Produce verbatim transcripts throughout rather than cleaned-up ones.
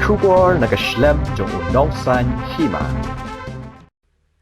Khubor na ka shlem jong u nongsan hima.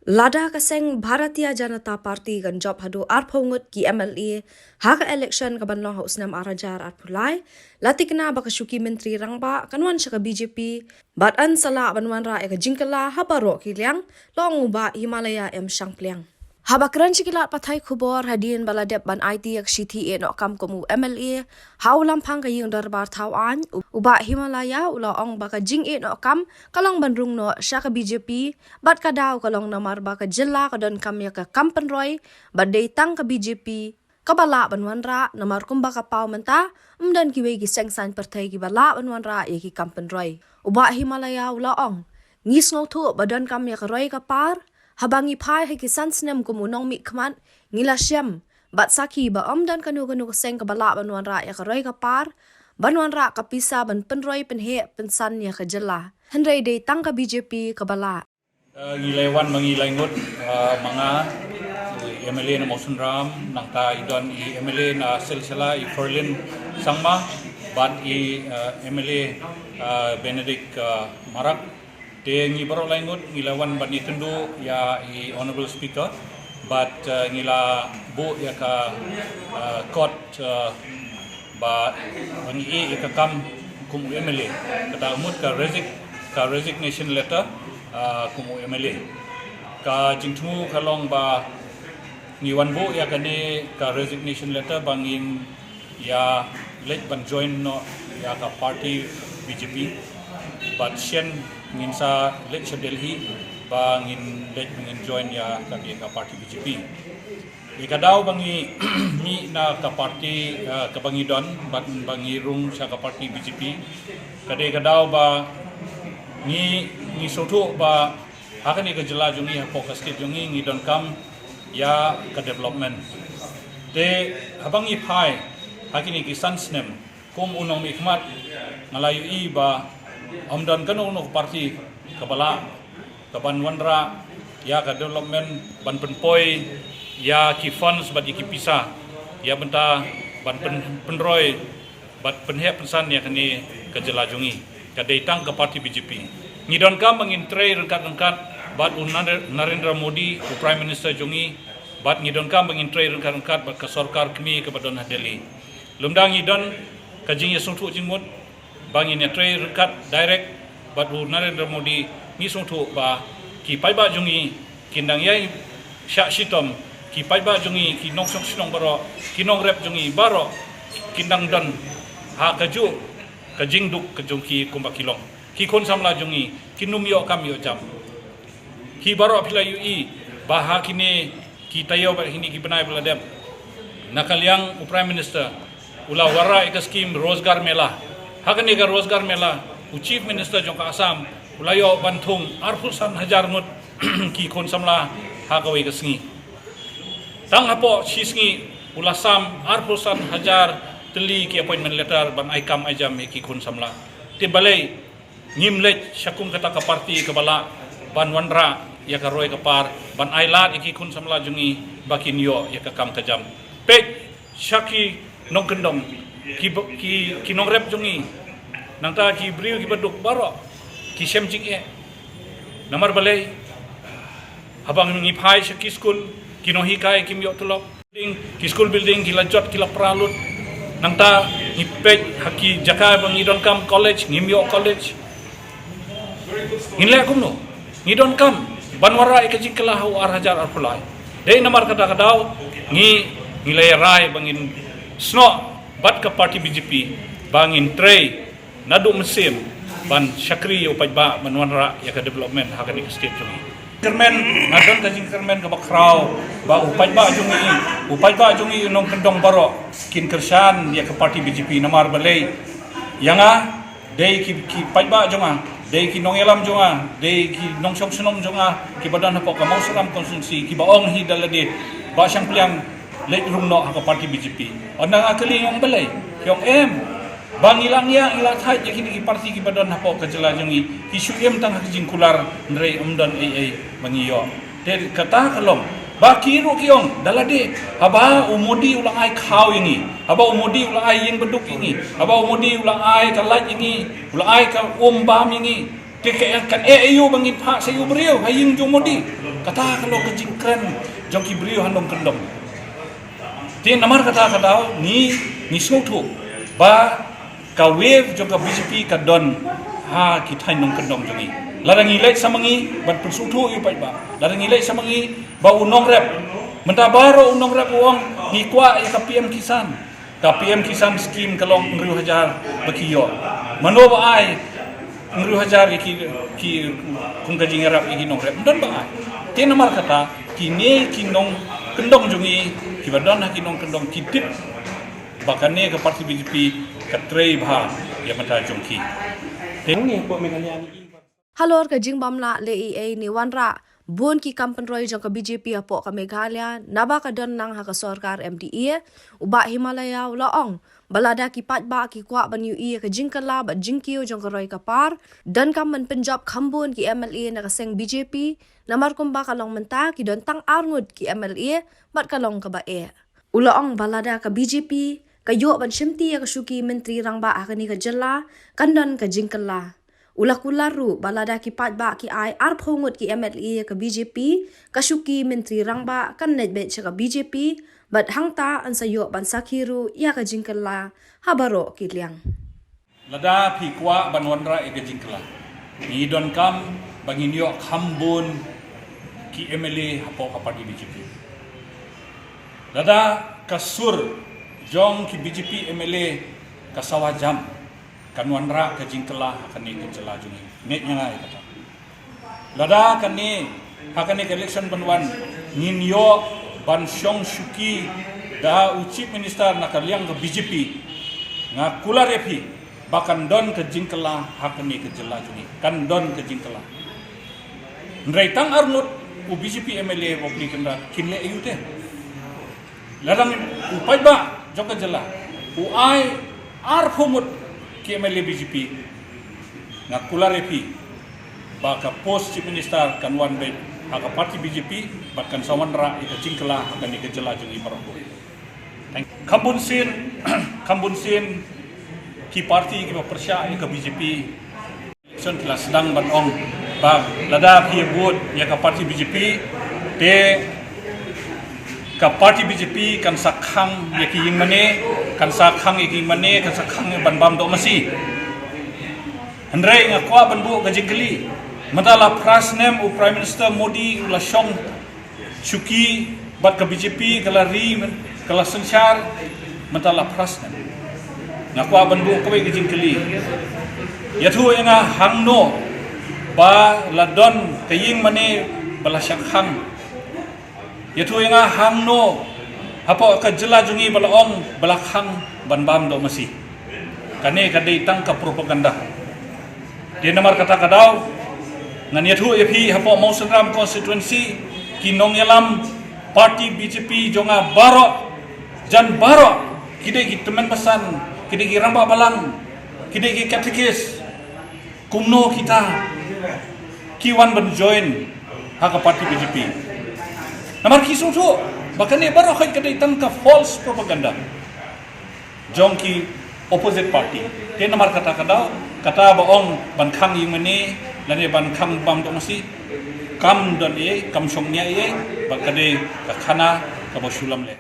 Lada ka seng Bharatiya Janata Party kan jop haduh arphew ngut ki M L A ha ka election ka ban long ha u snem ar hajar arphew lai, la tikna ba ka shuki Myntri Rangbah kan wan sha ka B J P bad yn sa lah ban wanrah ïa ka jingkylla ha baroh ki liang, la ong u Bah Himalaya M Shangpliang. Haba kren sha ki lad pathai khubor hadien ba la dep ban aiti ïa ka shithi ïehnoh kam kum u M L A ha u Lamphang ka Ïing Dorbar Thaw Aiñ, u Bah Himalaya u la ong ba ka jingïehnoh kam ka long ban rung noh sha ka B J P, bad ka daw ka long namar ba ka jylla ka donkam ïa ka kam pynroi, bad dei tang ka B J P kaba lah ban wanrah, namar kumba ka paw mynta, ym don kiwei ki seng saiñ pyrthei kiba lah ban wanrah ïa ki kam pynroi. U Bah Himalaya u la ong, ngi sngewthuh ba donkam ïa ka roi ka par, haba ngi phai ha ki san snem kum u nongmihkhmat, ngi la shem bad sakhi ba ym don kano kano ka seng kaba lah ban wanrah ïa ka roi ka par, ban wanrah ka pisa ban pynroi pynheh pynsan ïa ka jylla. Hynrei dei tang ka B J P kaba lah. Uh, ngi la wan ma ngi lai ngut, uh, ma nga, i M L A na Mawsynram, nangta i don i M L A na Silsila, i Ferlin Sangma, bad i, uh, M L A, uh, Benedict, uh, Marak. Te ngi baroh lai ngut ngi la wan ban ïakynduh ïa i Honorable Speaker, bad, uh, ngi la buh ïa ka, uh, kot, uh, ba, ba ngi ïeh ïa ka kam kum u M L A. Kata ka mut ka resig-, ka resignation letter, ah, kum u M L A. Ka jingthmu ka long ba ngi wan buh ïa kane ka resignation letter ba ngin ïa leit ban join noh ïa ka party B J P. Bad shen ngin sa leit sha Delhi ba ngin leit ba ngin join ïa kane ka party B J P. Ïa ka daw ba ngi mih na ka party, eh, kaba ngi don, bad ba ngi rung sha ka party B J P. Ka dei ka daw ba ngi, ngi sngewthuh ba ha kane ka jylla jong ngi, hapoh ka state jong ngi, ngi donkam ïa ka development. Te haba ngi phai ha kine ki san snem, kum u nongmihkhmat, nga la ïohi ba ym don kano kano ka party kaba lah kaban wanrah ïa ka development, ban pynpoi ïa ki funds bad ïa ki pisa ïa bynta ban pyn-, pynroi bad pynheh pynsan ïa kane ka jylla jong ngi. Ka dei tang ka party B J P. Ngi donkam ba ngin trei ryngkat ryngkat bad u Nare-, Narendra Modi, u Prime Minister jong ngi, bad ngi donkam ba ngin trei ryngkat ryngkat bad ka sorkar kmie kaba don ha Delhi. Lymda ngi don ka jingïasngewthuh jingmut ba ngin ïatrei ryngkat direct bad u Narendra Modi, ngi sngewthuh ba ki paidbah jong ngi kin dang ïai shah shitom, ki paidbah jong ngi, ki nongshong shnong baroh, ki nongrep jong ngi baroh kin dang don ha kajuh ka jingduk ka jong ki kumba ki long. Ki khun samla jong ngi kin ym ïoh kam ïoh jam. Ki baroh phi la ïohi ba ha kine ki taïew bad kine ki bnai ba la dep, na ka liang u Prime Minister u la wanrah ïa ka skim Rozgar Mela. Ha kane ka Rozgar Mela, u Chief Minister jong ka Assam u la ïoh ban thung arphew san hajar ngut ki khun samla ha kawei ka sngi. Tang hapoh shi sngi u la sam arphew san hajar tylli ki appointment letter ban ai kam ai jam ïa ki khun samla. Te balei ngim leit sha kum kata ka party kaba lah ban wanrah ïa ka roi ka par, ban ai lad ïa ki khun samla jong ngi ba kin ïoh ïa ka kam ka jam. Peit sha ki nongkyndong, ki ba-, ki, ki nongrep jong ngi, nangta ki briew kiba duk baroh ki shem jingeh. Namar balei? Haba ngi phai sha ki skul, ki nonghikai kim ïoh tulop. Building, ki school building ki la jot, ki la pra lut. Nangta ngi peit ha ki jaka ba ngi donkam college, ngim ïoh college. Ngin leh kumno? Ngi donkam ban wanrah ïa ka jingkylla ha u ar hajar arphew lai. Dei namar kata ka daw ngi, ngi la ïarai ba ngin snoh bad ka party B J P ba ngin trei naduh mynsiem ban shakri ïa u paidbah ban wanrah ïa ka development ha kane ka state jong ngi. Kyrmen, nga don ka jingkyrmen kaba khraw ba u paidbah jong ngi, u paidbah jong ngi, u nongkyndong baroh kin kyrshan ïa ka party B J P. Namar balei? Ïa nga, dei ki, ki paidbah jong nga, dei ki nongïalam jong nga, dei ki nongshong shnong jong nga kiba don hapoh ka Mawsynram constituency kiba ong hi da lade, Bah Shangpliang, leit rung noh ha ka party B J P. Ynda nga kylli, ong balei? Ki ong em ba ngi la ngiah, ngi la thait ïa kine ki party kiba don hapoh ka jylla jong ngi, ki shu im tang ha ka jingkular, hynrei ym don ei ei ba ngi ïoh. Te kata ka long Ba ki ruh ki ong, da lade, haba u Modi u la ai khaw ïa ngi, haba u Modi u la ai ïing baduk ïa ngi, haba u Modi u la ai ka light ïa ngi, u la ai ka um bam ïa ngi. Te ka, kan eh aïu ba ngin phah sa ïa u briew ha ïing jong u Modi. Kata ka long ka jingkren jong ki briew ha nongkyndong. Te namar kata ka daw ngi, ngi sngewthuh ba ka wave jong ka B J P ka don ha ki thaiñ nongkyndong jong ngi. Lada ngi leit sa ma ngi ban pynsngewthuh ïa u paidbah, lada ngi leit sa ma ngi ba u nongrep, mynta baroh u nongrep u ong ngi kwah ïa ka P M Kisan. Ka P M Kisan scheme ka long hynriew hajar ba ki ïoh. Mano ba ai hynriew hajar ïa ki, ki kum ka jingïarap ïa ki nongrep? Ym don ba ai. Te namar kata kine ki nongkyndong jong ngi kiba don ha ki nongkyndong ki tip ba kane ka party B J P ka trei bha ïa ka bynta jong ki. Te ngi hapoh Meghalaya ngi Halor ka jingbym lah leh ei ei ne wanrah bun ki kam pynroi jong ka B J P hapoh ka Meghalaya naba ka don lang ha ka sorkar M D A, u Bah Himalaya u la ong ba lada ki paidbah ki kwah ban ïohi ïa ka jingkylla bad jingkiew jong ka roi ka par, donkam ban pynjop kham bun ki M L A na ka seng B J P, namar kumba ka long mynta ki don tang ar ngut ki M L A bad ka long kaba eh. U la ong ba lada ka B J P ka ïoh ban shimti ïa ka shuki Myntri Rangbah ha kane ka jylla, kan don ka jingkylla. U la kular ruh ba lada ki paidbah ki ai arphew ngut ki M L A ïa ka B J P, ka shuki Myntri Rangbah kan leit beit sha ka B J P, bad hangta yn sa ïoh ban sakhi ruh ïa ka jingkylla ha baroh ki liang. Lada phi kwah ban wanrah ïa ka jingkylla, ngi donkam ba ngin ïoh kham bun ki M L A hapoh ka party B J P. Lada ka sur jong ki B J P M L A ka sawa jam, kan wanrah ka jingkylla ha kane ka jylla jong ngi. Ngeit ïa nga ïa kata. Lada kane, ha kane ka election ban wan, ngin ïoh ban shong shuki da u Chief Minister na ka liang ka B J P, nga kular ïa phi ba kan don ka jingkylla ha kane ka jylla jong ngi. Kan don ka jingkylla. Hynrei tang ar ngut u B J P M L A ba phi kynrad, kin leh aïu te? Lada u paidbah jong ka jylla u ai arphew ngut ki M L A B J P, nga kular ïa phi ba ka post Chief Minister kan wan beit ha ka party B J P, bad kan sa wanrah ïa ka jingkylla ha kane ka jylla jong ngi baroh. Thank you. Kham bun sien, kham bun sien ki party kiba pyrshah ïa ka B J P. Election ki la sdang ban ong ba lada phi vote ïa ka party B J P, te ka party B J P kan sa khang ïa ki ïing mane, kan sa khang ïa ki ïing mane, kan sa khang ïa ban bam doh masi. Hynrei nga kwah ban buh ka jingkylli, mynta la phra snem u Prime Minister Modi u la shong shuki bad ka B J P ka la ri, ka la synshar mynta la phra snem. Nga kwah ban buh kawei ka jingkylli. Ïathuh ïa nga hangno ba la don ka ïing mane ba la shah khang. Ïathuh ïa nga hangno hapoh ka jylla jong ngi ba la ong ba la khang ban bam doh masi. Kane ka dei tang ka propaganda. Te namar kata ka daw ngan ïathuh ïa phi hapoh Mawsynram constituency, ki nongïalam party B J P jong nga baroh, jan baroh, ki dei ki tymmen basan, ki dei ki rangbah balang, ki dei ki katekis. Kumno kita ki wan ban join ha ka party B J P? Namar ki sngewthuh ba kane baroh ka dei tang ka false propaganda jong ki opposite party. Te namar kata ka daw, kata ba ong ban khang ïing mane lane ban khang bam doh masi, kam don ei ei, kam shong nia ei ei, ba ka dei ka khana kaba shu lam leh.